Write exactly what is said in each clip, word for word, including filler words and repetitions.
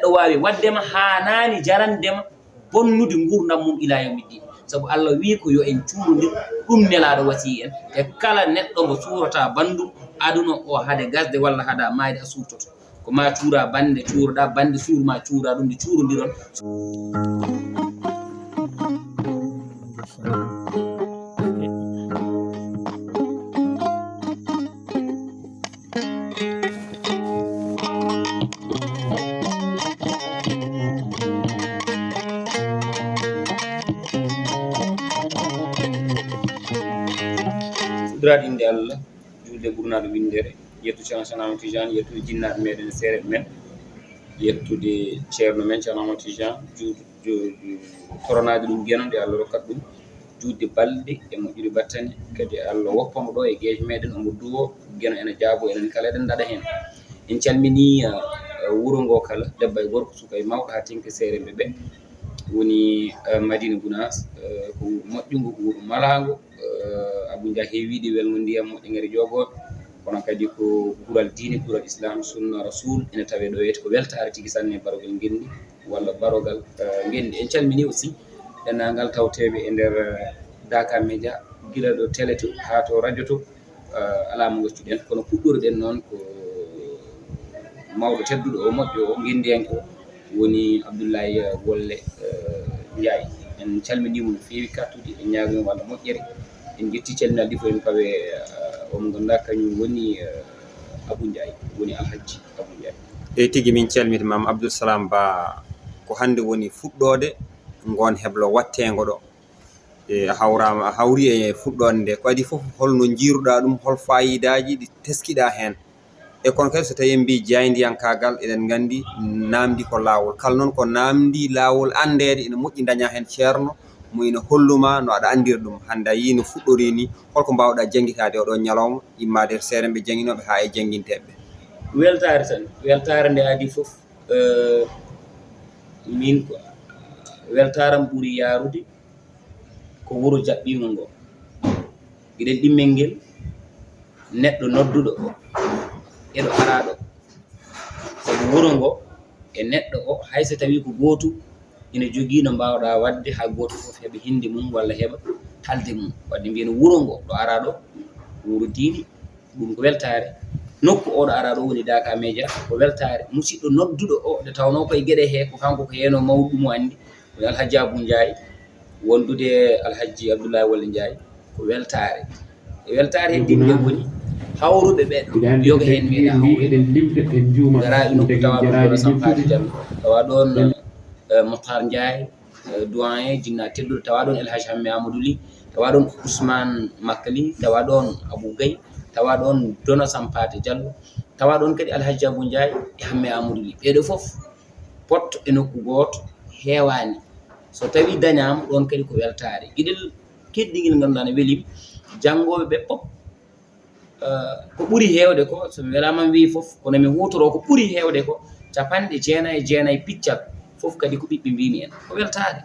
Waawi waɗde ma haanaani jarande ma bonnude nguurndam mum ilaa yawmi ddin. Sabu Allah wii ko yo en cuurondir, ɗum Nelaaɗo wasiyii en. Te kala neɗɗo mo suurata banndum aduna o hade gasde walla hada maayde a suurtoto. Ko ma cuura bannde cuuroɗa, bannde suur ma cuura ɗum, nde cuurondiron. Fuɗɗoraade innde Allah, juulde ɓurnaaɗo winndere, yettu Ceerno Cheikh Ahmad Tidiane, yettude jinnaaɓe meɗen e seereɓe men, yettude ceerno men Ceerno Ahmad Tidiane, juulde, ju-, ju-, toronaade ɗum geno nde Allah rokkat ɗum, juutde balɗe e moƴƴude battane, kadi Allah woppa mo ɗo e geejo meɗen, omo duwo, geno ena jaabo, enen kala eɗen ndaɗa heen. En calminii, eh, wuro ngo kala, debbo e gorko, suka e mawɗo, haa teŋti seereɓe ɓe. Woni, eh, Madina Gunaas, eh, ko wuro moƴƴungo, ko wuro malaango, eh, Abou Ndiaye heewiide welgo ndiyam, moƴƴa ngari joogooɓe. Kono kadi ko gural diine, gural Islam, sunna, Rasul, ene tawee ɗo, wiyete ko weltaare tigi sanne, barogel ngenndi walla barogel, eh, ngenndi. En calminii aussi denndaangal tawteeɓe e nder, eh, Daaka Média, gila ɗo télé to haa to radio to, eh, alaa mo ngaccuɗen. Kono puɗɗoruɗen noon ko mawɗo tedduɗo o, moƴƴo o, ngenndiyanke o, woni Abdoulaye Wolle, eh, Ndiaye. En calminii mo no feewi, kattude, en ñaagii mo Allah moƴƴere. En njetti calminal ɗi fof, en pawe, eh, o mo ngannduɗaa kañum woni, eh, Abou Ndiaye, woni Alhajji Abou Ndiaye. Eey tigi, min calmiti ma Abdoul Salam Ba, ko hannde woni fuɗɗoode ngoon heblo waɗteengo ɗo. E, a hawraama, a hawri e fuɗɗoode nde. Ko adii fof, hol no njiiruɗaa ɗum, hol faayidaaji ɗi teskiɗaa heen? E kono kadi, so tawii en mbii jaayndiyankaagal, eɗen nganndi naamndi ko laawol. Kala noon ko naamndi laawol anndeede, ina moƴƴi ndañaa heen ceerno mo ina hollu ma no aɗa anndira ɗum. Hannde a yii no fuɗɗorii ni, holko mbaawɗaa janngitaade oɗo ñalawma, immaade e seerenɓe jannginooɓe haa e jannginteeɓe ɓe? Weltaare tan, weltaare nde adii fof, eh, min ko weltaare am ɓuri yaarude ko wuro jaɓɓiingo ngo. Giɗel ɗimmel ngel, neɗɗo nodduɗo o e ɗo araaɗo. Sabu wuro ngo e neɗɗo o, hay so tawii ko gootum, ina jogii no mbaawɗaa waɗde haa gooto fof heɓa hinnde mum walla heɓa haalde mum. Waɗde mbiyen wuro ngo, ɗo araaɗo, wuro diine, ɗum ko weltaare. Nokku o ɗo araaɗo woni Daaka Média, ko weltaare. Musiɗɗo nodduɗo o, nde tawnoo koye geɗe he, ko kanko ko heen o mawɗo ɗum o anndi, woni Alhaji Abou Ndiaye, wondude Alhaji Abdoulaye Wolle Ndiaye, ko weltaare. E weltaare heddinde nde woni hawruɓe ɓe ɗo, yoga heen meeɗa hawrude. Ngara ino ko tawa ɗon Kono Sampaate Diallo, tawa ɗon, eh, Mohtar Ndiaye, eh, doyen, jinna tedduɗo, tawa ɗon El Hadj Hamme Amadou Ly, tawa ɗon Ousmane Makka Ly, tawa ɗon Abou Gaye, tawa ɗon Dono Sampaate Diallo, tawa ɗon kadi Alhaji Abou Ndiaye e Hamme Amadou Ly. Ɓeeɗo fof potto e nokku gooto heewaani. So tawii dañaama, ɗoon kadi ko weltaare. Giɗel keddingel ngannduɗaa ne weli janngoɓe ɓe fof. Eh, ko ɓuri heewde ko, so mi welaama mi wiyi fof, kono mi huutoroo ko ɓuri heewde ko, capanɗe jeenayi e jeenayi piccal, fof kadi ko ɓiɓɓe mbiimi en. Ko weltaare.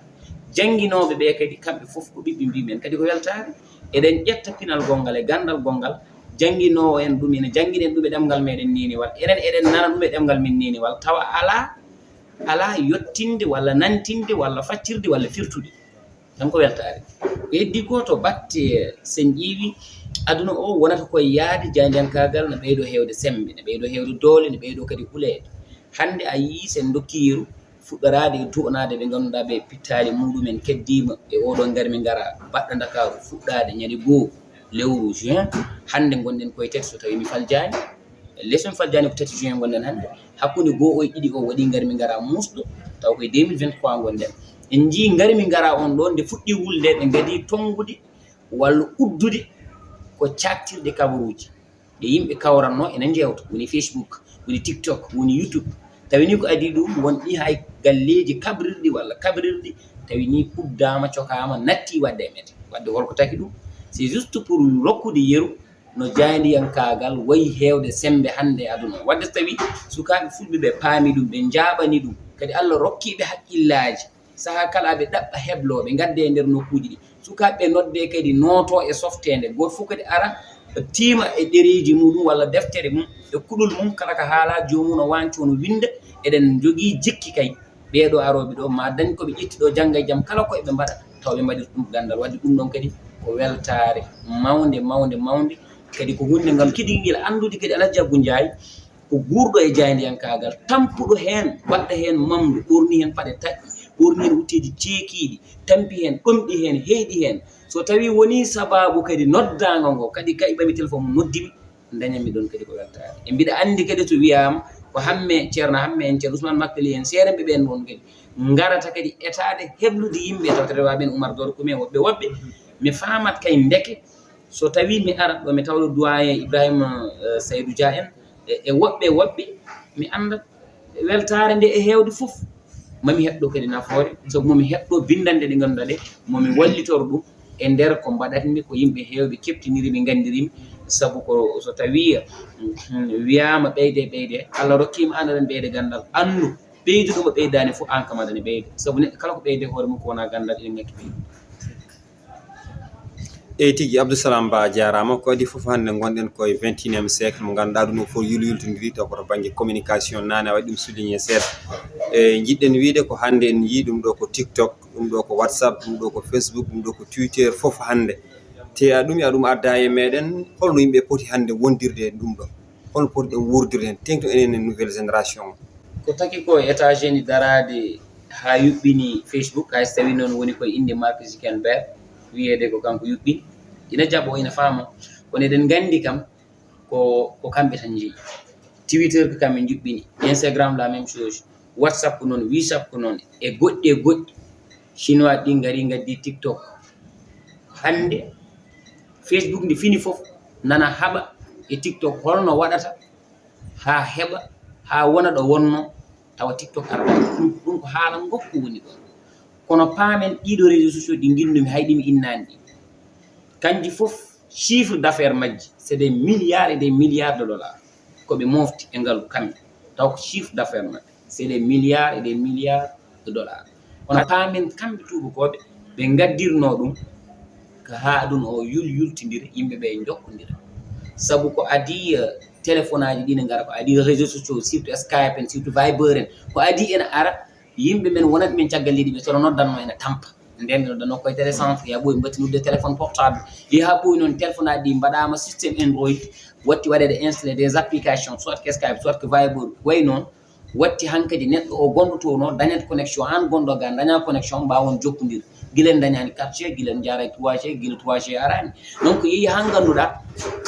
Jannginooɓe ɓe kadi, kamɓe fof ko ɓiɓɓe mbiimi en. Kadi ko weltaare. Eɗen ƴetta pinal gonngal e ganndal gonngal, jannginoowo en ɗum, ina jannginen ɗum e ɗemngal meɗen neeniwal. Enen eɗen nana ɗum e ɗemngal men neeniwal, tawa alaa, alaa yottinde walla nantinde walla faccirde walla firtude. Tan ko weltaare. Ko heddii ko to batte, sen ƴeewi aduna o, wonata koye yahde, jaayndiyankaagal ne ɓeydoo heewde semmbe, ne ɓeydoo heewde doole, ne ɓeydoo kadi huleede. Hannde a yii sen ndokki yeru fuɗɗoraade e du'anaade ɓe ngannduɗaa ɓe pittaali muɗumen keddiima e oɗo ngarmi ngara baɗɗo Ndakaaru fuɗɗaade ñande goo lewru juin. Hannde ngonɗen koye tati so tawii mi faljaani. Leçon Fal Diané ko tati juin ngonɗen hannde. Hakkunde goo o e ɗiɗi o waɗi ngarmi ngara muusɗo, taw koye deux mille vingt-trois ngonɗen. En njii ngarmi ngara on ɗon nde fuɗɗi wulde, ɓe ngadii tonngude walla uddude ko caaktirɗe kabaruuji. Ɗe yimɓe kawranno ene njeewta, woni Facebook, woni TikTok, woni YouTube. Tawi ni ko adii ɗum, won ɗi hay galleeji kabrirɗi walla kabrirɗi, tawi ni uddaama, cokaama, natti waɗde e mete. Waɗde holko taki ɗum? C'est juste pour rokkude yeru no jaayndiyankaagal wayi heewde semmbe hannde e aduna o. Waɗde so tawii sukaaɓe fulɓe ɓe paami ɗum, ɓe njaaɓani ɗum, kadi Allah rokkii ɓe hakkillaaji, sahaa kala aɓe ɗaɓɓa heblooɓe, ngadde e nder nokkuuji ɗi. Sukaaɓe ɓe noddee kadi nootoo e softeende, gooto fof kadi ara tiima e ɗereeji muɗum walla deftere mum, e kuɗol mum, kala ka haalaa joomum no wancoo no winnda. Eɗen njogii jikki kay, ɓee ɗoo arooɓe ɗoo, maa dañ ko ɓe ƴetti ɗoo jannga e jam, kala ko eɓe mbaɗa, tawa ɓe mbaɗir ɗum ganndal. Waɗde ɗum ɗoon kadi ko weltaare mawnde, mawnde, mawnde. Kadi ko huunde ngam kiɗi ngel anndude kadi Alhaji Abou Ndiaye ko guurɗo e jaayndiyankaagal, tampuɗo heen, waɗɗa heen mamdu, ɓorni heen paɗe taƴƴi, ɓorni heen wutteeji ceekiiɗi, tampi heen, ɗomɗi heen, heyɗi heen. So tawii wonii sabaabu kadi noddaango ngo, kadi kayɓami téléphone mum, noddi mi, ndañanmi ɗoon kadi ko weltaare. E mbiɗa anndi kadi so wiyaama ko Hamme, Ceerno Hamme en, Ceerno Ousmane Makkali en, seerenɓe ɓeen ɗoon kadi ngarata kadi etaade heblude yimɓe, taw tawata ɓeen Oumar Doro Koumi en, woɓɓe woɓɓe. Mi faamat kay ndeke so tawii mi arat ɗo, mi tawɗo doyen Ibrahima, eh, Saydou Dia en, e, e woɓɓe woɓɓe, mi annda weltaare nde e heewde fof. Mami heɓ ɗo kadi nafoore, sabu mami heɓ ɗo binndannde ɗe ngannduɗaa ɗe, mami wallitor ɗum e nder ko mbaɗatmi, ko yimɓe heewɓe keɓtiniri mi, nganndiri mi, sabu ko so tawii, mm, wiyaama ɓeyde, ɓeyde, Allah rokkiima aan aɗa ɓeyde ganndal, anndu ɓeyduɗo mo ɓeydaani fof aan kam aɗa ɓeyde, sabu neɗɗo kala ko ɓeyde hoore mum ko wonaa ganndal ene ngakki ɓeyde. Eyi tigi, Abdou Salam Ba jaaraama. Ko adii fof hannde ngonɗen ko e vingt et unième siècle mo ngannduɗaa ɗum o fof yulyultondiri, taw ko to bannge communication naane a waɗi ɗum souligné seeɗa. E njiɗɗen wiide ko hannde en njii ɗum ɗo ko TikTok, ɗum ɗo ko WhatsApp, ɗum ɗo ko Facebook, ɗum ɗo ko Twitter, fof hannde. Te a ɗum, a ɗum adda e meɗen, holno yimɓe poti hannde wondirde e ɗum ɗo? Holno poti ɗum wuurdirde heen? Teeŋto enen e nouvelle génération o. Ko taki ko e États-Unis daraade haa yuɓɓini Facebook, hay so tawii noon woni koye innde Mark Zuckerberg, wiyeede ko kanko yuɓɓini. Ina jaɓoo, ina faama. Kono eɗen nganndi kam ko, ko kamɓe tan njeyi. Twitter ko kamɓe njuɓɓini. Instagram la même chose. WhatsApp ko noon, WeChat ko noon. E goɗɗi, e goɗɗi. Chinois ɗi ngari ngaddi TikTok. Hannde Facebook ndi fini fof nana haɓa e TikTok. Holno waɗata haa heɓa, haa wona ɗo wonnoo, tawa TikTok ara ɗum, ɗum ko haala ngokku woni ɗoon. Kono paamen ɗiiɗo réseaux sociaux ɗi nginnumi hay ɗi mi innaani ɗi. Kanji fof chiffre d'affaires majji, c'est des milliards et des milliards de dollars. Ko ɓe mofti e ngalu kamɓe. Taw ko chiffre d'affaires maɓɓe, c'est des milliards et des milliards de dollars. Kono paamen kamɓe tuubakooɓe, ɓe ngaddirnoo ɗum ko haa ɗum o yul-, yultindira, yimɓe ɓe njokkondira. Sabu ko adii, eh, téléphone aji ɗi ne ngara, ko adii réseaux sociaux, surtout Skype en, surtout Viber en, ko adii ene ara, yimɓe men wonat men caggal leydi ɓe, so no noddanno ene tampa. Nden ɓe noddanno koye télécentre, yaa ɓooyi mbatti noddude téléphone portable, yaa ɓooyi noon téléphone aji ɗi mbaɗaama système Android, watti waɗeede installé des applications, soit que Skype, soit que Viber, way noon. Watti hankadi neɗɗo o gonɗo to no dañat connexion, aan gonɗo ga daña connexion, mbaawon jokkondir. Gila en dañaani quatre G, gila en njaaraay trois G, gila trois G araani. Donc, yehi haa ngannduɗaa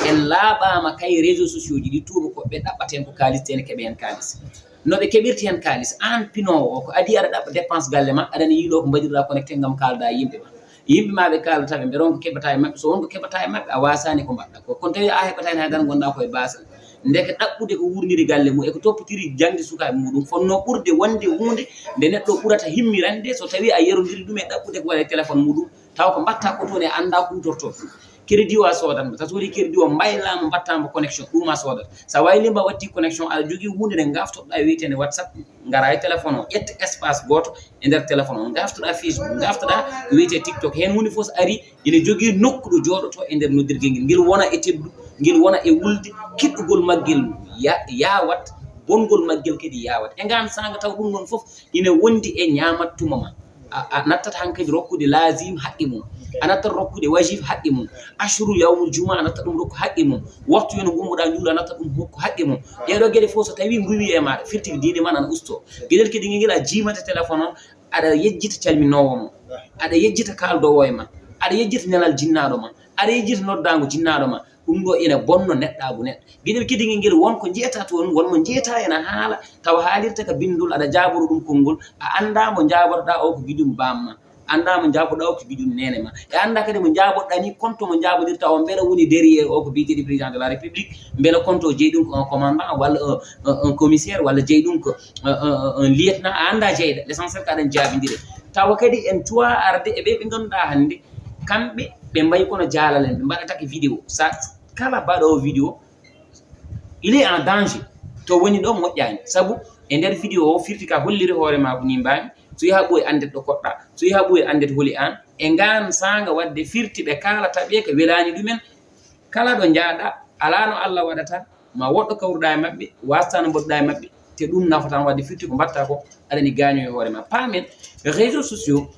en laaɓaama kay réseaux sociaux ji ɗi, tuubakooɓe ɗaɓɓata heen ko kaalis, te ene keɓa heen kaalis. No ɓe keɓirta heen kaalis, aan pinoowo o, ko adii aɗa ɗaɓɓa dépense galle ma, aɗa yiiloo ko mbaɗirɗaa connecté ngam kaaldaa e yimɓe ma. Yimɓe ma ɓe kaalata ɓe, mbeɗa on ko keɓata e maɓɓe, so won ko keɓata e maɓɓe, a waasaani ko mbaɗɗaa ko. Kono tawi a heɓataani hay dara, ngonɗaa ko e baasal. Ndeke ɗaɓɓude ko wuurniri galle mum e ko toppitiri jaŋde sukaaɓe muɗum fotnoo ɓurde wonde huunde nde neɗɗo ɓurata himmirande so tawii a yerondiri ɗum e ɗaɓɓude ko waɗa e téléphone muɗum, tawa ko mbaɗta ko toon e anndaa ko huutortoo ɗum. Crédit o a soodat mo, so a soodii crédit o mbaylaama mbaɗtaa mo connexion, ɗum a soodat. So a waylii mba watti connexion, aɗa jogii huunde nde ngaftotoɗaa wiyeteende WhatsApp, ngara e téléphone o, ƴetta espace gooto e nder téléphone o, ngaftoɗaa Facebook, ngaftoɗaa ko wiyetee TikTok. Heen huunde fof so arii, ina jogii nokku ɗo jooɗotoo e nder noddirgel ngel, ngel wona e teddu, ngel wona e wulde, kiɗɗugol maggel ya-, yaawat, bongol maggel kadi yaawat. E ngaan saanga taw ɗum ɗoon fof ina wondi e ñaamat tuma ma. A, a nattat hankadi rokkude laazim haqqe mum. A nattat rokkude wajib haqqe mum. Ashuru yawmul juma a nattat ɗum rokku haqqe mum. Waktu yo no ngummuɗaa njuulu a nattat ɗum rokku haqqe mum. Ɗeeɗoo geɗe fof so tawii nguwii e maaɗa, firti ko diine ma ana ustoo. Geɗel kadi ngel a jiimata téléphone o, aɗa yejjita calminoowo mo, aɗa yejjita kaaldoowo e ma, aɗa yejjita nelal jinnaaɗo ma, aɗa yejjita noddaango jinnaaɗo ma. Ɗum ɗo ina bonno neɗɗaagu neɗɗo. Geɗel kadi ngel won ko njiyataa toon, won mo njiyataa ena haala, tawa haalirta ka binndol, aɗa jaaboro ɗum konngol, a anndaa mo njaabotoɗaa o ko giƴum baam ma, anndaa mo njaabotoɗaa o ko giƴum neene ma, e anndaa kadi mo njaabotoɗaa ni, compte mo njaabodirta o, mbela woni derrière o ko biyeteeɗo président de la République, mbela compte o jeyi ɗum ko un commandant walla un, un, un commissaire walla jeyi ɗum ko un, un, un, un lieutenant, a anndaa jeyɗo, l'essentiel ko aɗen jaabindiri. Tawa kadi en cuwaa arde e ɓe ɓe ngannduɗaa hannde, kamɓe ɓe mbayi kono jaalal en, ɓe mbaɗata ko vidéo. Sa, kala baɗoowo vidéo, il est en danger. To woni ɗo moƴƴaani. Sabu e nder vidéo o firti ka holliri hoore maako ni mbaami. So yaha ɓooyi anndet ɗo koɗɗa. So yaha ɓooyi anndet holi aan. E ngaan saanga waɗde firti ɓe kaalata ɓe ko welaani ɗumen. Kala ɗo njaaɗa, alaa no Allah waɗata, ma woɗɗo kawruɗa e maɓɓe, wasata no mboɗɗa e maɓɓe, te ɗum nafata ma. Wadde firti ko mbatta ko aɗani gaaño e hoore ma. Paamen, réseaux sociaux,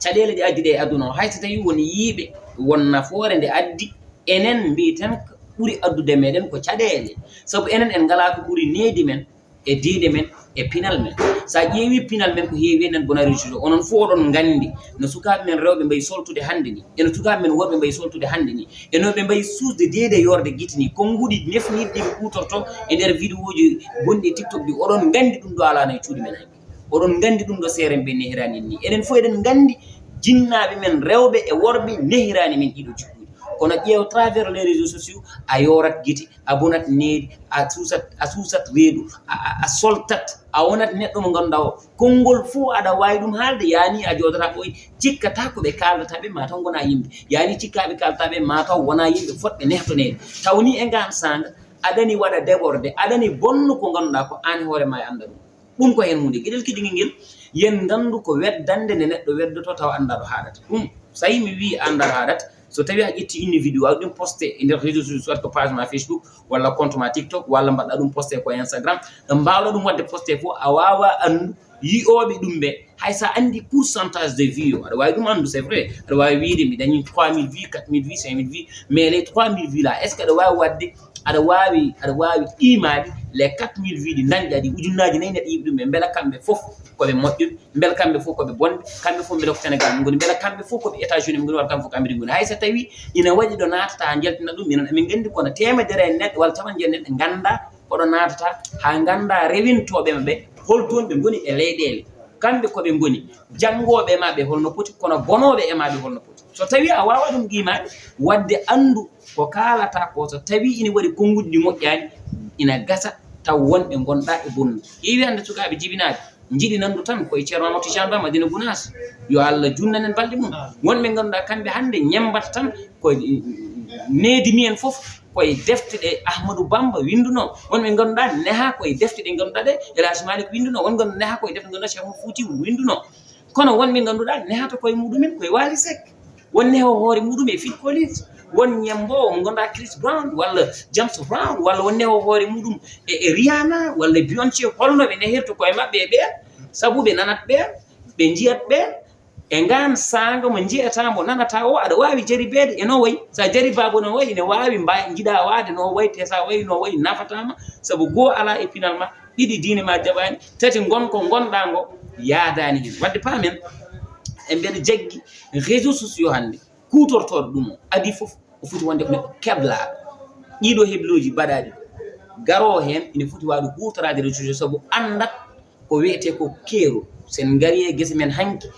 caɗeele ɗe addi ɗe e aduna o, hay so tawi won yiiɓe, won nafoore nde addi, enen mbiyeten ko ɓuri addude meɗen ko caɗeele. Sabu enen en ngala ko ɓuri needi men e diine men e pinal men. So a ƴeewi pinal men ko heewi enen bona réseaux sociaux, onon fof oɗon nganndi no sukaaɓe men rewɓe mbayi soltude hannde ni, e no sukaaɓe men worɓe mbayi soltude hannde ni, e no ɓe mbayi suusde deede yorde gite ni, konnguɗi nefniiɗi ɗi ɓe kuutorto e nder vidéoji gonɗi e TikTok ɗi, oɗon nganndi ɗum ɗo alaa e cuuɗi men hanki. Oɗon nganndi ɗum ɗo seeren ɓe nehirani en ni. Enen fof eɗen nganndi jinnaaɓe men rewɓe e worɓe nehirani men ɗiɗo jikkuuji. Kono ƴeew travers les réseaux sociaux, a yorat gite, a bonat needi, a suusat, a suusat reedu, a, a, a soltat, a wonat neɗɗo mo ngannduɗaa o, konngol fof aɗa waawi ɗum haalde, yaani a jooɗata ko e cikkata ko ɓe kaaldata ɓe, ma taw ngona yimɓe, yaani cikkaaɓe kaaldata ɓe, ma taw wona yimɓe fotɓe nehtoneede. Taw ni e ngaan saanga, aɗani waɗa débordé, aɗani bonnu ko ngannduɗaa ko aan e hoore ma e annda ɗum. Ɗum ko heen huunde. Geɗel kiɗigel ngel, yen nganndu ko weddande nde neɗɗo weddoto tawa anndaa ɗo haaɗata. Ɗum, so tawi mi wii anndaa ɗo haaɗata, so tawi a ƴetti inni vidéo, a ɗum posté e nder réseaux sociaux, soit ko page ma Facebook, walla compte ma TikTok, walla mbaɗa ɗum posté ko Instagram, ɗo mbaawɗa ɗum waɗde posté fof, a waawa anndu yi'ooɓe ɗum ɓe, hay so a anndi pourcentage de vue o, aɗa waawi ɗum anndu, c'est vrai, aɗa waawi wiide mi dañi trois mille vues, quatre mille vues, cinq mille vues, mais les trois mille vues là, est-ce que aɗa waawi waɗde, aɗa waawi, aɗa waawi qiimaade les quatre mille vues ɗi ndañɗa ɗi, ujunnaaji nayi neɗɗo yiɓi ɗum ɓe, mbela kamɓe fof ko ɓe moƴƴuɓe, mbela kamɓe fof ko ɓe bonɓe, kamɓe fof mbela ko Sénégal ɓe ngoni, mbela kamɓe fof ko ɓe États-Unis ɓe ngoni, walla kamɓe fof ko Amérique ngoni. Hay so tawi ina waɗi ɗo naatata haa njaltina ɗum, minen amin nganndi kono teemedere e neɗɗo walla capanɗe jeetati neɗɗo ngannda koɗo naatata, haa ngannda rewintooɓe maɓɓe, holtoon ɓe ngoni e leyɗeele, kamɓe ko ɓe ngoni, janngooɓe e maɓɓe holno poti, kono bonooɓe e maɓɓe holno poti. So tawi a waawa ɗum qiimaade, waɗde anndu ko kaalata ko, so tawi ina waɗi konnguɗi ɗi moƴƴaani, ina gasa taw wonɓe ngonɗa e bonnude. Heewi hannde sukaaɓe jibinaaɓe, njiɗi nandu tan koye Ceerno Amadou Tidiane Ba Madina Gounass, yo Allah junnan en balɗe mum. Wonɓe ngannduɗaa kamɓe hannde ñemmbata tan ko needi mumen fof koye defte ɗe Ahmadou Bamba winnduno. Wonɓe ngannduɗaa neha koye defte ɗe ngannduɗaa ɗe El Hadj Malick winnduno. Wonɓe ngannduɗaa neha koye defte ngannduɗaa Cheikh Oumar Fouti winnduno. Kono wonɓe ngannduɗaa nehata koye muɗumen koye Wally Seck. Won neho hoore muɗum e Phil Collins. Won ñemmboowo mo ngannduɗaa Chris Brown walla James Brown, walla won neho hoore muɗum e, e Rihanna walla Beyoncé. Holno ɓe nehirta koye maɓɓe e ɓeen? Sabu ɓe nanat ɓeen, ɓe njiyat ɓeen. E ngaan saanga mo njiyata, mo nanata o, aɗa waawi jaribeede e no wayi. So a jaribaama no wayi, ene waawi mba-, njiɗa waade no wayi, te so a wayi no wayi, nafataa ma. Sabu goo alaa e pinal ma, ɗiɗi diine ma jaɓaani, tati ngon ko ngonɗaa ngo yaadaani heen. Waɗde paamen, e mbeɗa jaggi réseaux sociaux hannde, kuutortooɗo ɗum o, adii fof o foti wonde ko neɗɗo keblaaɗo. Ɗiɗo heblooji mbaɗaaɗi ɗo, garoowo heen ina foti waawde huutoraade réseaux sociaux, sabu anndat ko wiyetee ko keerol. So en ngarii e gese men hanki,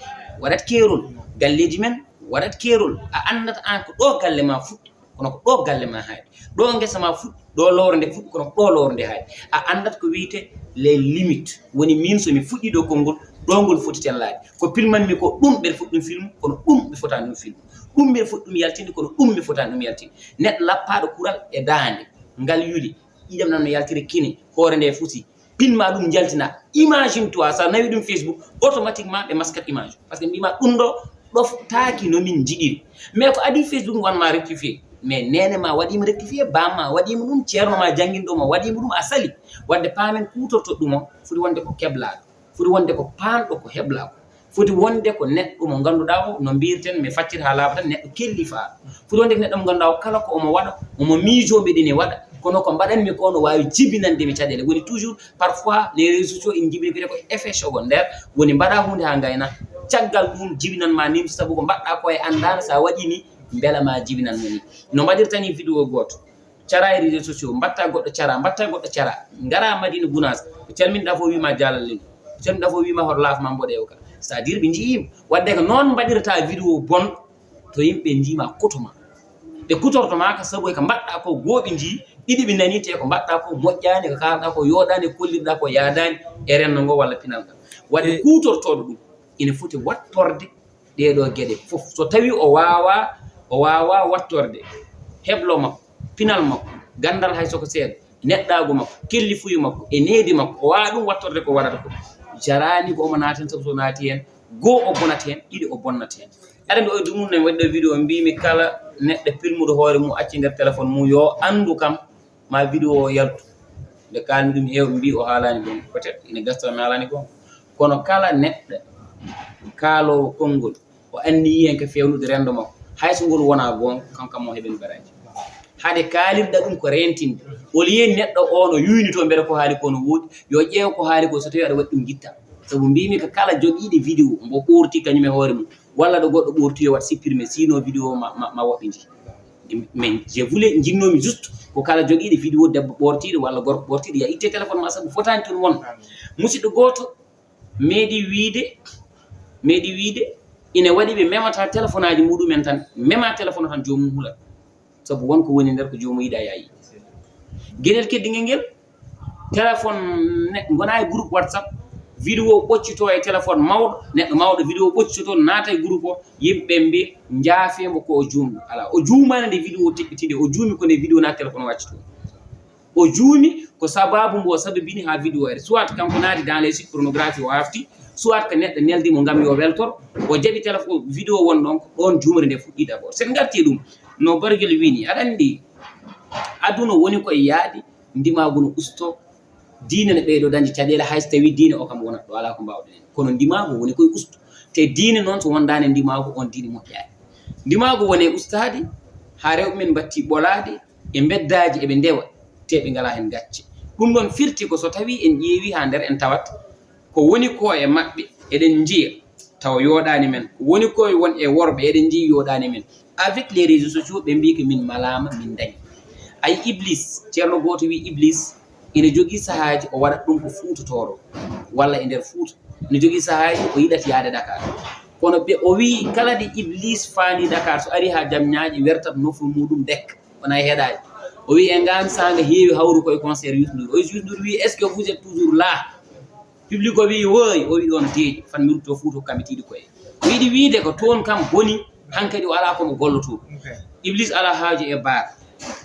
waɗat keerol, galleeji men waɗat keerol. A anndat aan ko ɗo galle ma fuɗɗi, kono ko ɗo galle ma haaɗi. Ɗo ngesa ma fuɗɗi, ɗo lowre nde fuɗɗi, kono ko ɗo lowre nde haaɗi. A anndat ko wiyetee les limites. Woni miin so mi fuɗɗii ɗo konngol, ɗo ngol foti tellaade. Ko pilmanmi ko ɗum mbeɗa foti ɗum film, kono ɗum mi fotaani ɗum film. Ɗum mbeɗa foti ɗum yaltinde, kono ɗum mi fotaani ɗum yaltinde. Neɗɗo lappaaɗo kural e daande, ngal yuli, ƴiiƴam nan no yaltira kine, hoore nde fusi, pin ma ɗum njaltina. Imagine toi, so a nawi ɗum Facebook, automatiquement ɓe maskat image. Parce que mbima ɗum ɗo ɗoftaaki no min njiɗiri. Mais ko adii Facebook wanma rectifié. Mais neene ma waɗiima rectifié, bam ma waɗiima ɗum, ceerno ma jannginɗo ma waɗiima ɗum, a sali. Waɗde paamen kuutorto ɗum o, foti wonde ko keblaaɗo, foti wonde ko paanɗo ko heblaa ko. Foti wonde ko neɗɗo mo ngannduɗaa o, no mbiyirten, mi faccir haa laaɓa tan, neɗɗo kellifaaɗo. Foti wonde ko neɗɗo mo ngannduɗaa o, kala ko omo waɗa, omo miijoo mbeɗa ene waɗa, kono ko mbaɗanmi ko no waawi jibinande mi caɗeele. Woni toujours, parfois, les réseaux sociaux ina njibini ko effet secondaire, woni mbaɗa huunde haa ngayna, caggal ɗum jibinan ma nimsa, sabu ko mbaɗɗa ko e anndaano, so a waɗii ni, mbela ma jibinan mo ni. No mbaɗirta ni vidéo gooto. Cara e réseaux sociaux, mbatta goɗɗo cara, mbatta goɗɗo cara, ngara Madina Gounass, ko calminɗa fof wima Jaalal Leydi, ko calminɗa fof wima hoto laaf ma mboɗeewo ka. C'est-à-dire ɓe njiyima. Waɗde ko noon mbaɗirta vidéo bon to yimɓe njiima koto ma. Ɓe kutorto ma ka sabu e ko mbaɗɗa ko goo ɓe njii, ɗiɗi ɓe nani te ko mbaɗɗa ko moƴƴaani, ko kaalɗa ko yooɗaani, ko kollirɗa ko yaadaani e renndo ngo walla pinal ngal. Waɗde kuutortooɗo ɗum ina foti wattorde ɗee ɗoo geɗe fof. So tawii o waawaa, o waawaa wattorde heblo makko, pinal makko, ganndal hay so ko seeɗa, neɗɗaagu makko, kellifuyu makko, e needi makko, o waawaa ɗum wattorde ko waɗata ko. Jaraani ko omo naati heen, sabu so naati heen, goo o bonat heen, ɗiɗi o bonnat heen. Aɗa anndi oon dumunna mi waɗi ɗo vidéo, mbiimi kala neɗɗo pilmuɗo hoore mum, acci nder téléphone mum, yo anndu kam ma vidéo o yaltu. Nde kaalmi ɗum, heewɓe mbii o haalaani goonga. Peut-être ina gasa tawa mi haalaani goonga. Kono kala neɗɗo kaaloowo konngol, o anniyi heen ko feewnude renndo makko, hay so ngol wonaa goonga, kanko kam o heɓen baraaji. Hade kaalirɗa ɗum ko reentinde. Au lieu neɗɗo o no yuynitoo mbele ko haali ko no woodi, yo ƴeew ko haali ko, so tawii aɗa waɗi ɗum, njitta. Sabu mbiimi ko kala jogiiɗo vidéo mbo ɓoorti kañum e hoore mum, walla ɗo goɗɗo ɓoorti, yo waɗ supprimer, sinon vidéo ma, ma, ma woɗɗoyi. Mais je voulais, njinnoomi juste ko kala jogiiɗo vidéo debbo ɓoortiiɗo walla gorko ɓoortiiɗo, ya itte téléphone ma, sabu fotaani toon won. Musidɗo gooto meeɗi wiide, meeɗi wiide ina waɗi ɓe memata téléphone aji muɗumen tan, mema téléphone tan joomum hula. Sabu won ko woni nder ko joomum yiɗa yaayi. Geɗel keddingel ngel, téléphone ne, ngona e groupe WhatsApp, vidéo ɓoccito e téléphone mawɗo, neɗɗo mawɗo vidéo ɓoccito, naata e groupe o, yimɓe mbi njaafeemo ko o juumɗo. Ala, o juumaani nde vidéo teɓɓitinde, o juumi ko nde vidéo na téléphone waccito. O juumi ko sababu mbo sababini haa vidéo ari. Soit kanko naati dans les sites pornographie o hafti, soit ko neɗɗo neldi mo ngam yo weltoro, o jaɓi téléphone vidéo won ɗon, ko ɗon juumre nde fuɗɗi d'abord. Sen ngarti e ɗum, no Barguel wini, aɗa anndi aduna woni koye yaade, ndimaagu no usto, diine no ɓeydo dañde caɗeele, hay so tawi diine o kam wonat ɗo, alaa ko mbaawɗen heen. Kono ndimaagu woni koye usto. Te diine noon so wondaani ndimaagu, on diine moƴƴaani. Ndimaagu woni e ustaade, haa rewɓe men mbatti ɓolaade, e mbeddaaji eɓe ndewa, te ɓe ngalaa heen gacce. Ɗum ɗoon firti ko so tawii en ƴeewii haa nder en tawat ko woni ko e maɓɓe eɗen njiya tawa yooɗaani men, ko woni ko e won e worɓe eɗen njiya yooɗaani men. Avec les réseaux sociaux, ɓe mbii ko min malaama, min ndañi. Ay Iblis, ceerno gooto wii Iblis ina jogii sahaaji o waɗat ɗum ko Fuuta Tooro walla e nder Fuuta. Ina jogii sahaaji o yiɗat yaade Dakar. Kono ɓe, o wii kala de Iblis faani Dakar, so ari haa Jamñaaji, wertat nofru muɗum dekka. Wona e heɗaade. O wi'i, "E ngaan saanga heewi hawru koye concert Youssou Ndour." O Youssou Ndour wi'i, "Est-ce que vous êtes toujours là?" Public o wi'i, "Woy." O wi'i, "Ɗoon deeƴi, fan mi rutto Fuuta, hokkaa mi tiiɗi koye." O yiɗi wiide ko toon kam boni, hankadi o alaa ko mo gollotoo. Ok. Iblis alaa haaju e bar,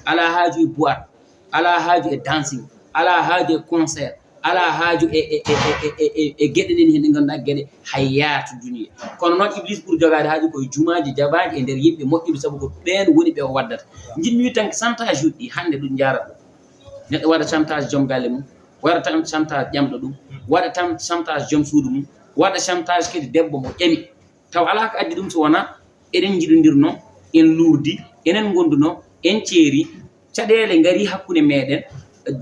alaa haaju e boîte, alaa haaju e dancing, alaa haaju e concert, alaa haaju e, e, e geɗe nen heen ɗe ngannduɗaa geɗe hay yaatu duniya. Kono noon Iblis ɓuri jogaade haaju koye jumaaji jaabaaji e nder yimɓe moƴƴuɓe, sabu ko ɓeen woni ɓe o waddata. Njiɗmi wiide tan ko chantage uji ɗi hannde ɗum njaarata ɗum. Neɗɗo waɗa chantage joom galle mum, waɗa tan chantage ƴamɗo ɗum, waɗa tan chantage joom suudu mum, waɗa chantage kadi debbo mo ƴami. Taw alaa ko addi ɗum so wonaa eɗen njiɗondirnoo, en luurdi, enen ngondunoo, en ceeri, caɗeele ngarii hakkunde meeɗen,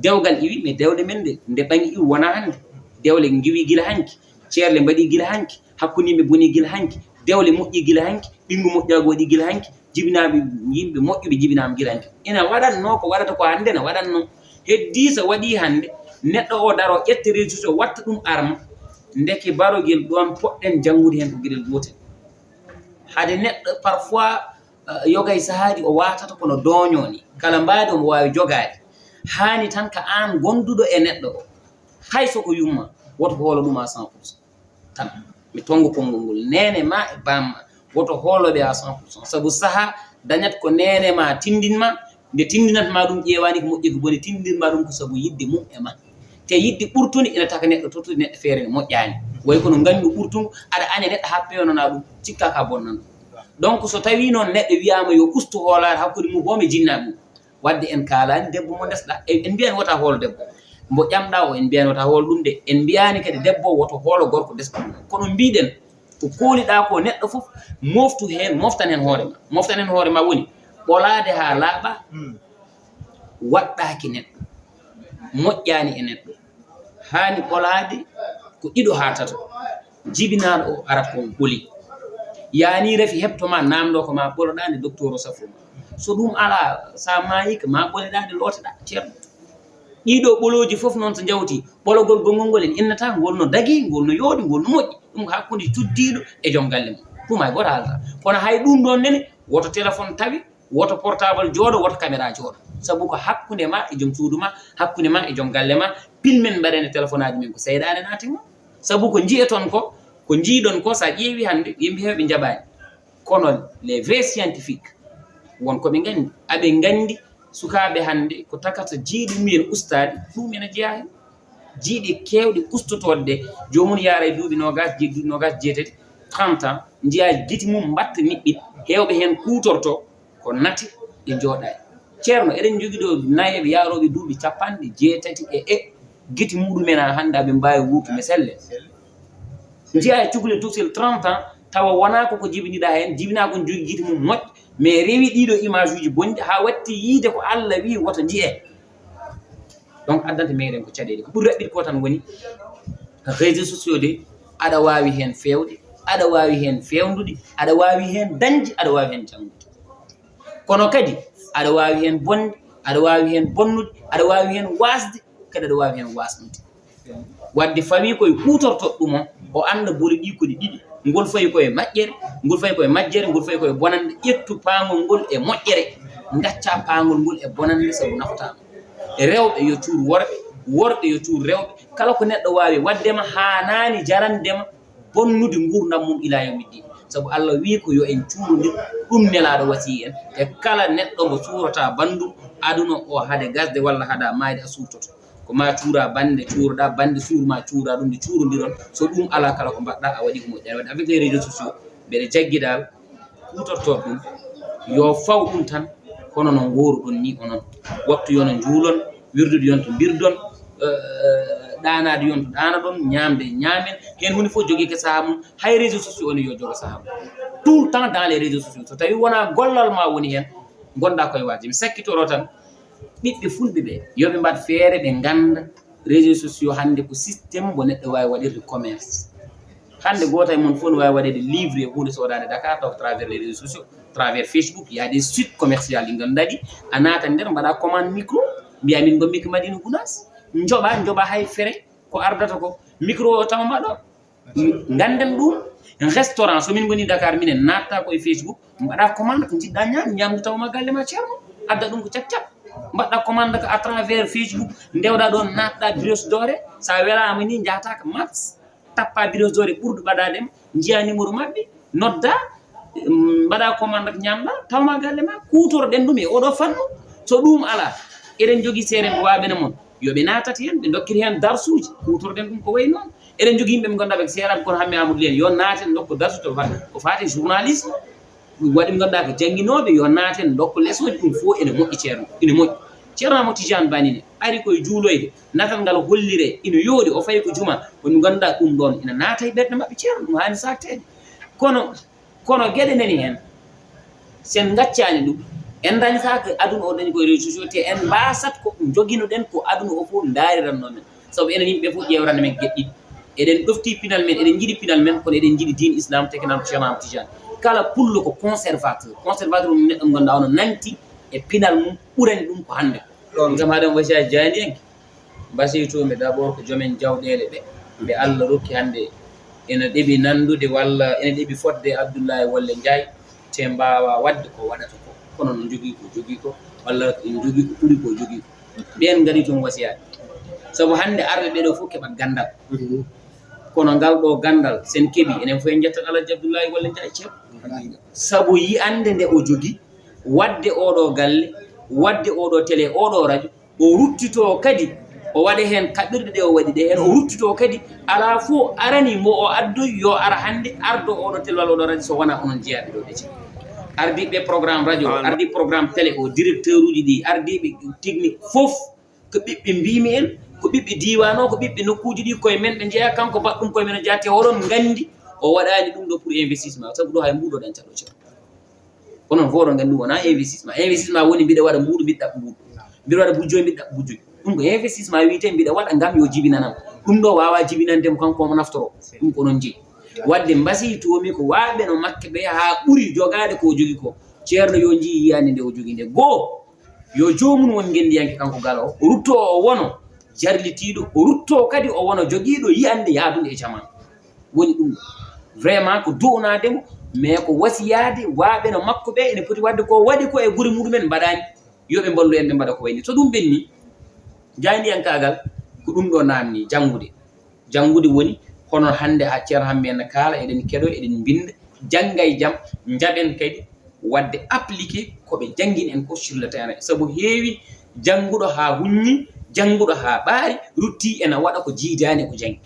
dewgal iwi, mais dewle men nde, nde ɓaŋi iwi wonaa hannde. Dewle ngiwi gila hanki, ceerle mbaɗi gila hanki, hakkunde yimɓe boni gila hanki, dewle moƴƴi gila hanki, ɓinngu moƴƴaagu waɗi gila hanki, jibinaaɓe yimɓe moƴƴuɓe jibinaama gila hanki. Ina waɗatnoo ko waɗata ko hannde na waɗatnoo. Heddii so waɗii hannde, neɗɗo o daroo ƴetta réseaux sociaux watta ɗum arma, ndeke barogel ɗoon poɗɗen janngude heen ko geɗel gootel. Hade neɗɗo parfois, eh, yoga e sahaaji o waatata kono dooñoo ni. Kala mbaadi omo waawi jogaade. Haani tan ko aan gonduɗo e neɗɗo o. Hay so ko yumma, woto hoolo ɗum à cent pour cent. Tan, mi tonngo konngol ngol. Neene ma e baam ma, woto hoolo ɓe à cent pour cent. Sabu sahaa dañat ko neene ma tindin ma, nde tindinat ma ɗum ƴeewaani ko moƴƴi ko boni, tindin ma ɗum ko sabu yiɗde mum e ma. Te yiɗde ɓurtunde ina taka neɗɗo, tottude neɗɗo feere nde moƴƴaani. Way kono ngañgu ɓurtungu, aɗa aña neɗɗo haa peewnanaa ɗum, cikkaa ka bonnan ɗum. Donc, so tawii noon neɗɗo wiyaama yo ustu hoolaare hakkunde mum boom e jinnaaɓe mum, wadde en kaalaani debbo mo ndesɗaa. En, en mbiyaani wota hoolo debbo. Mbo ƴamɗaa o, en mbiyaani wota hoolo ɗum de. En mbiyaani kadi debbo woto hoolo gorko desɗo ɗum. Kono mbiɗen, ko kooliɗaa ko neɗɗo fof, moftu heen, moftan heen hoore ma. Moftan heen hoore ma woni ɓolaade haa laaɓa, waɗɗaaki neɗɗo, moƴƴaani e neɗɗo. Haani ɓolaade ko ɗiɗo haa tato. Jibinaaɗo o arat ko on ɓoli. Yaani rafi heɓto ma, naamndoo ko ma ɓoloɗaa nde docteur o safru ma. So ɗum alaa, so a maayii ko ma ɓoleɗaa nde looteɗaa, ceerno. Ɗiɗo ɓolooji fof noon so njawti, ɓologol gonngol ngol en innata, ngol no dagii, ngol no yooɗi, ngol no moƴƴi. Ɗum ko hakkunde cuddiiɗo e joom galle mum. Ɗum hay gooto haalata. Kono hay ɗum ɗoon nene, woto téléphone tawi, woto portable jooɗo, woto caméra jooɗo. Sabu ko hakkunde ma e joom suudu ma, hakkunde ma e joom galle ma. Pin men mbaɗen e téléphone aji men ko seyɗaane naati mo. Sabu ko njiyeton ko, ko njiiɗon ko, so a ƴeewi hannde, yimɓe heewɓe njaɓaani. Kono les vrais scientifiques, won ko ɓe nganndi. Aɓe nganndi sukaaɓe hannde ko takata jiiɗi mumen ustaade, ɗum ene jeyaa heen. Jiiɗi keewɗi ustotoode ɗe, joomum yaara e duuɓi noogaas jeeɗiɗi, duuɓi noogaas jeetati, trente ans, njiyaa giti mum mbaɗta niɓɓiɗ, heewɓe heen kuutorto ko nate ɗe njooɗaani. Ceerno, eɗen njogii ɗo nayeeɓe yaarooɓe duuɓi capanɗe jeetati e e giti muɗumen haa hannde aɓe mbaawi wuurtude selle. Njiyaa e cukalel tokosel trente ans, tawa wonaa ko ko jibiniɗaa heen, jibinaa ko jogii gite mum moƴƴe, mais rewi ɗiɗo image uji bonɗi haa watti yiide ko Allah wii woto njiyee. Donc addanta meɗen ko caɗeele. Ko ɓuri raɓɓiɗi ko tan woni réseaux sociaux de, aɗa waawi heen feewde, aɗa waawi heen feewnude, aɗa waawi heen dañde, aɗa waawi heen janngude. Kono kadi aɗa waawi heen bonde, aɗa waawi heen bonnude, aɗa waawi heen waasde, kadi aɗa waawi heen waasnude. Wadde fawii koye kuutortoɗo ɗum o, o annda boli ɗi ko ɗi ɗiɗi. Ngol fawi koye majjere, ngol fawi koye majjere, ngol fawi koye bonannde. Ƴettu paangol ngol e moƴƴere, ngacca paangol ngol e bonannde sabu nafataa ma. Rewɓe yo cuur worɓe, worɓe yo cuur rewɓe. Kala ko neɗɗo waawi waɗde ma haanaani jarande ma bonnude nguurndam mum ilaa yawmi ddin. Sabu Allah wii ko yo en cuurondir, ɗum Nelaaɗo wasiyii en. E kala neɗɗo mo cuurata banndum aduna o hade gasde walla hada maayde a suurtoto. Ko ma cuura bannde cuuroɗaa, bannde suur ma cuura ɗum, nde cuurondiron. So ɗum alaa, kala ko mbaɗɗaa a waɗi ko moƴƴaani. Wadde avec les réseaux sociaux, mbeɗa jaggi dal kuutortoo ɗum, yo faw ɗum tan, kono no ngooruɗon ni onon. Waktu yo no njuulon, wirdude yon to mbirdon, eh, ɗaanaade yon to ɗaanaɗon, ñaamde ñaamen. Heen huunde fof jogii ko sahaa mum, hay réseaux sociaux o ne yo jogo sahaa mum. Tout le temps dans les réseaux sociaux. So tawii wonaa gollal ma woni heen, ngonɗaa koye waasde. Mi sakkitoro tan, ɓiɓɓe fulɓe ɓe, yo ɓe mbaɗ feere ɓe ngannda réseaux sociaux hannde ko système mo neɗɗo waawi waɗirde commerce. Hannde gooto e mon fof no waawi waɗeede livre e huunde soodaande Dakar taw ko travers les réseaux sociaux, travers Facebook, il y a des sites commerciaux ɗi ngannduɗaa ɗi, a naata nder mbaɗa commande micro, mbiya min ngonmi ko Madina Gounass, njoɓa, njoɓa hay frais ko ardata ko, micro o taw ma ɗo. Ngannden ɗum, restaurant, so min ngoni Dakar, minen natta ko e Facebook, mbaɗa commande ko njiɗɗa ñaam, ñaamdu taw ma galle ma ceerno, adda ɗum ko cak cak. Mbaɗɗa commande ko à travers Facebook, ndewɗa ɗon, natɗa Brioche Dorée, sa welaama ni, njahata ko Max, tappa Brioche Dorée ɓurɗo ɓadaade ma, njiya numéro maɓɓe, nodda, mm, mbaɗa commande ko ñaamɗa, taw ma galle ma, kuutorɗen ɗum e oɗo fannu. So ɗum alaa, eɗen jogii seerenɓe waaɓe no mon, yo ɓe naatat heen, ɓe ndokkir heen darsuuji, kuutorɗen ɗum ko wayi noon. Eɗen jogii yimɓe ɓe ngannduɗaa ɓe ko seeraaɓe kono Hammee Amadou Lien, yo naaten ndokko darsu to fa-, ko faati journalisme. Ɗum waɗi ɓe ngannduɗaa ko jannginooɓe, yo naaten ndokko leçon, ɗum fof ene moƴƴi ceerno, ene moƴƴi. Ceerno Amadou Tidiane Ba ne ari ko e juuloyde, natal ngal holliree, ene yooɗi, o fayi ko juma, ko ɗum ngannduɗaa ɗum ɗoon ene naata e ɓerɗe maɓɓe ceerno, ɗum haani saakteede. Kono, kono geɗe nani heen, so en ngaccaani ɗum, en dañataa ko aduna o dañi ko e réseaux sociaux, te en mbaasat ko njoginoɗen ko aduna o fof ndaariranno men. Sabu enen yimɓe fof ƴeewrande men geɗe ɗiɗi. Eɗen ɗofti pinal men, eɗen njiɗi pinal men, kono eɗen njiɗi diin Islam, te ko nan ko Cheikh Ahmad Tidiane. Kala pullo ko conservateur. Conservateur ko neɗɗo mo ngannduɗaa ono nanti e pinal mum ɓurani ɗum ko hannde ko. Ɗoon kam haɗen wasiya jaaniyanke. Mbasiytoomi d'abord ko joomen jawɗeele ɓe, ɓe Allah rokki hannde ene ɗeɓi nanndude walla ene ɗeɓi fotde e Abdullahi Wole Njaay, te mbaawa waɗde ko waɗata ko. Kono no njogii ko jogii ko, walla ene njogii ko ɓuri ko jogii ko. Ɓeen ngaɗi toon wasiyaaji. Sabu hannde arɓe ɓee ɗoo fof keɓat ganndal. Mhm. Kono ngal ɗoo ganndal, so en keɓii, enen fof en njettat Alhaji Abdullahi Wole Njaay ceerno. Sabu yi'annde nde o jogii, waɗde oo ɗoo galle, waɗde oo ɗoo télé, oo ɗoo rajo, o ruttitoo kadi, o waɗa heen kaɓirɗe ɗe o waɗi ɗe heen, o ruttitoo kadi, alaa fof arani mo o addoyi yo ara hannde, ardo oo ɗoo télé walla oo ɗoo rajo, so wonaa onon jeyaaɓe ɗoo ɗe ceerno. Ardiiɓe programme rajo, ardii programme télé o, directeur uji ɗi, ardiiɓe technique fof, ko ɓiɓɓe mbiimi en, ko ɓiɓɓe diiwaan o, ko ɓiɓɓe nokkuuji ɗi, koye men ɓe njeyaa, kanko baɗɗum koye men o jeyaa, te oɗon nganndi o waɗaani ɗum ɗo pour investissement, sabu ɗo hay mbuuɗo dañta ɗo ceerno. Onon fof oɗon nganndi ɗum wonaa investissement. Investissement woni mbiɗa waɗa mbuuɗu, mbiɗa ɗaɓɓa mbuuɗu. Mbiɗa waɗa bujjoy, mbiɗa ɗaɓɓa bujjoy. Ɗum ko investissement wiyetee mbiɗa waɗa ngam yo jibinanam. Ɗum ɗo waawaa jibinande mo kanko omo naftoro. Ɗum ko onon njeyi. Waɗde mbasiytoomi ko waaɓe no Makke ɓe haa ɓuri jogaade ko o jogii ko. Ceerno yo njii yiyaande nde o jogii nde. Goo, yo joomum won ngenndiyanke kanko Galo o. O ruttoo o wono jarlitiiɗo. O ruttoo kadi o wono jogiiɗo yi'annde yahdunde e jamaa. Woni ɗum. Vraiment ko du'unaade mo, mais ko wasiyaade waaɓe no makko ɓe ene poti waɗde ko waɗi ko e gure muɗumen mbaɗaani. Yo ɓe mballu en, ɓe mbaɗa ko wayi ni. So ɗum ɓenni, jaayndiyankaagal ko ɗum ɗo naamni, janngude. Janngude woni hono hannde haa Ceerno Hammee no kaala, eɗen keɗoo, eɗen mbinnda, jannga e jam, njaɓen kadi waɗde appliqué ko ɓe janngini en ko sur le terrain. Sabu heewi jannguɗo haa huññi, jannguɗo haa ɓaari, ruttii ena waɗa ko jiidaani e ko janngi.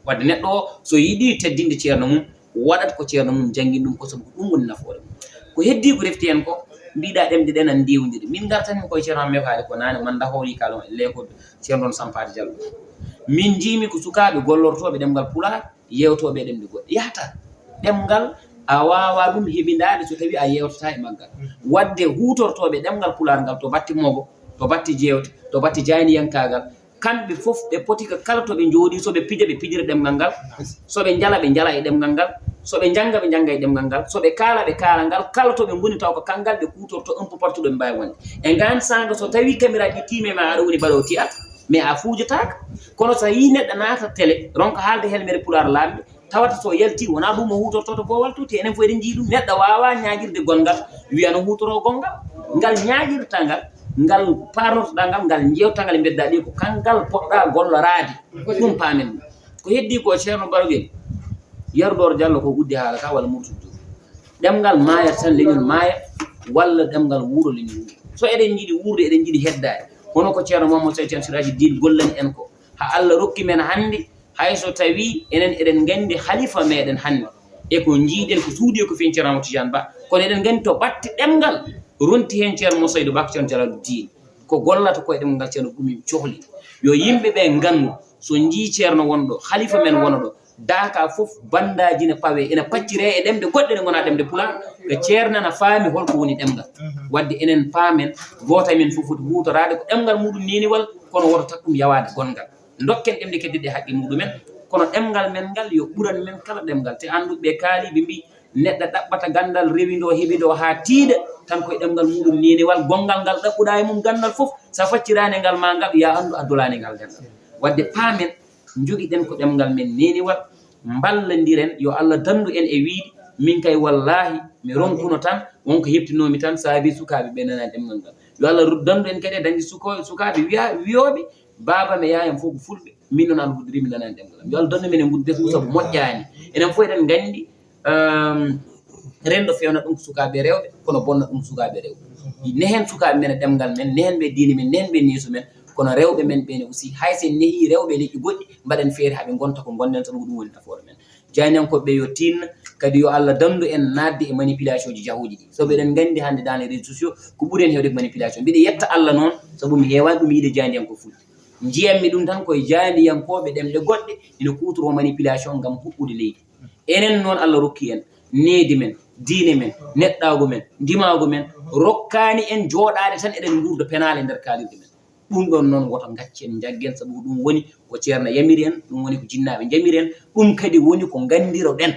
Wadde neɗɗo o, so yiɗii teddinde ceerno mum, waɗat ko ceerno mum janngini ɗum ko, sabu ko ɗum woni nafoore mum. Ko heddii ko refti heen ko, Mbiɗa ɗemɗe ɗen ana ndiwndiri. Min ngartani koye Ceerno Hammet Haali ko naane, man nda hooli kala e leekoɓe Ceerno ɗon Sampaade Jallo. Min njiimi ko sukaaɓe gollortooɓe ɗemngal Pulaar, yeewtooɓe e ɗemɗe goɗɗe. Yahata ɗemngal, a waawaa ɗum heɓindaade so tawii a yeewtataa e maggal. Waɗde huutortooɓe ɗemngal Pulaar ngal to batte mogo, to batte jeewte, to batte jaayndiyankaagal, kamɓe fof ɓe poti ko kala to ɓe njooɗii, so ɓe pija, ɓe pijira ɗemngal ngal, so ɓe njala, ɓe njala e ɗemngal ngal, so ɓe njannga, ɓe njannga e ɗemngal ngal, so ɓe kaala, ɓe kaala ngal, kala to ɓe ngoni taw ko kanngal ɓe kuutorto un peu partout ɗo ɓe mbaawi wonde. E ngaan saanga so tawii caméra ɗi tiimi ma, aɗa woni baɗoowo théâtre, mais a fuujataako. Kono so a yii neɗɗo naata télé, ronka haalde helmere Pulaar laaɓnde, tawata so yalti wonaa ɗum o huutortoo to boowal to, te enen fof eɗen njii ɗum. Neɗɗo waawaa ñaaƴirde gonngal, wiya no huutoroo gonngal. Ngal ñaaƴirta ngal, ngal paarnortoɗaa ngal, ngal njeewta ngal e mbeddaa ɗi ko kanngal poɗɗaa golloraade. Ɗum paamen ɗum. Ko heddii ko Ceerno Baro Gel, Yero Dooro Jallo ko uddi haala ka walla Murtude Juuf. Ɗemngal maaya tan, leñol maaya, walla ɗemngal wuuro, leñol wuuro. So eɗen njiɗi wuurde, eɗen njiɗi heddaade, hono ko Ceerno Muhammad Seex Ceerno Siraaji Diin gollani en ko, haa Allah rokki men hannde, hay so tawii enen eɗen nganndi halifa meɗen hannde, e ko njiiɗen ko suuɗii ko feeñi Ceerno Amadou Tidiane Ba, kono eɗen nganndi to batte ɗemngal ronti heen Ceerno Moussa Seydou Ba, Ceerno Jalaalu Diin, ko gollata ko e ɗemngal Ceerno Gumi cohli. Yo yimɓe ɓe nganndu, so njii Ceerno wonɗo, halifa men wonɗo, daaka fof, banndaaji ne pawee, ene pacciree e ɗemɗe goɗɗe ɗe ngonaa ɗemɗe Pulaar, ko Ceerno na faami hol ko woni ɗemngal. Waɗde enen paamen, gooto e men fof foti huutoraade ko ɗemngal muɗum neeniwal, kono woto tak ɗum yawaade gonngal. Ndokken ɗemɗe kedde ɗe haqqe muɗumen, kono ɗemngal men ngal yo ɓuran men kala ɗemngal. Te annduɓe ɓe kaali, ɓe mbii, neɗɗo ɗaɓɓata ganndal, rewi ndo, heɓi ndo haa tiiɗa, tan koye ɗemngal muɗum neeniwal, gonngal ngal ɗaɓɓuɗaa e mum ganndal fof, so a facciraani ngal ma ngal, yo a anndu a dolaani ngal ganndal. Waɗde paamen, njogiɗen ko ɗemngal men neeniwal, mballondiren, yo Allah danndu en e wiide, min kay wallaahi mi ronkuno tan, won ko heɓtinoomi tan, saabi sukaaɓe ɓe nanaani ɗemngal ngal. Yo Allah ru-, danndu en kadi e dañde suko-, sukaaɓe wiya-, wiyooɓe, baaba me yaayam fof ko fulɓe, min noon Alhuudu Rimi nanaani ɗemngal am. Yo Allah danndu men e nguun ndefu sabu moƴƴaani. Enen fof eɗen nganndi, ehm, renndo feewna ɗum ko sukaaɓe rewɓe, kono bonna ɗum ko sukaaɓe rewɓe. Nehen sukaaɓe men e ɗemngal men, nehen ɓe diine men, nehen ɓe neesu men, kono rewɓe men ɓe ne aussi, hay so en nehii rewɓe e leƴƴi goɗɗi, mbaɗen feere haa ɓe ngonta ko ngonɗen, sabu ko ɗum woni nafoore men. Jaayndiyankooɓe ɓe yo tinno, kadi yo Allah danndu en naatde e manipulation ji jahooji ɗi. Sabu eɗen nganndi hannde dans les réseaux sociaux, ko ɓuri en heewde ko manipulation. Mbiɗa yetta Allah noon, sabu mi heewaani ɗum yiide jaayndiyankooɓe fulɓe. Njiyanmi ɗum tan koye jaayndiyankooɓe ɗemɗe goɗɗe, ina kuutoroo manipulation ngam huɓɓude leydi. Enen noon Allah rokki en, needi men, diine men, neɗɗaagu men, ndimaagu men, rokkaani en jooɗaade tan eɗen nguurda penaale e nder kaalirɗe men. Ɗum ɗoon noon woto ngaccen, njaggen, sabu ko ɗum woni ko Ceerno yamiri en, ɗum woni ko jinnaaɓe njamiri en, ɗum kadi woni ko nganndiroɗen.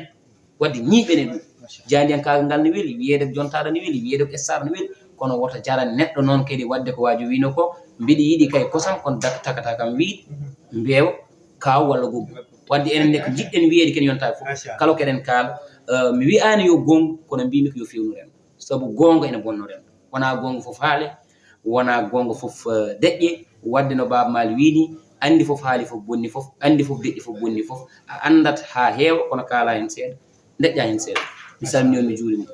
Waɗde ñiiɓen e ɗum. Jaayndiyankaagal ngal ne weli, wiyeede ko Jontaɗo ne weli, wiyeede ko Star ne weli, kono woto jaran neɗɗo noon kadi waɗde ko waajo wiino ko, mbiɗa yiɗi kay kosam, kono dak-, takata kam wiide, mbeewa, kaaw walla gobbo. Waɗde enen ne ko njiɗɗen wiyeede ken yontaɓe fof. Machallah. Kala ko eɗen kaala, eh, mi wiyaani yo goongu, kono mbiymi ko yo feewnu renndo. Sabu goonga ene bonno renndo. Wonaa goonga fof haale, wonaa goonga fof, eh, deƴƴe. Waɗde no Baaba Maal wiini, anndi fof haali fof bonni fof, anndi fof deƴƴi fof bonni fof. A anndat haa heewa, kono kaala heen seeɗa, deƴƴa heen seeɗa. Mi salmini on, mi juurima.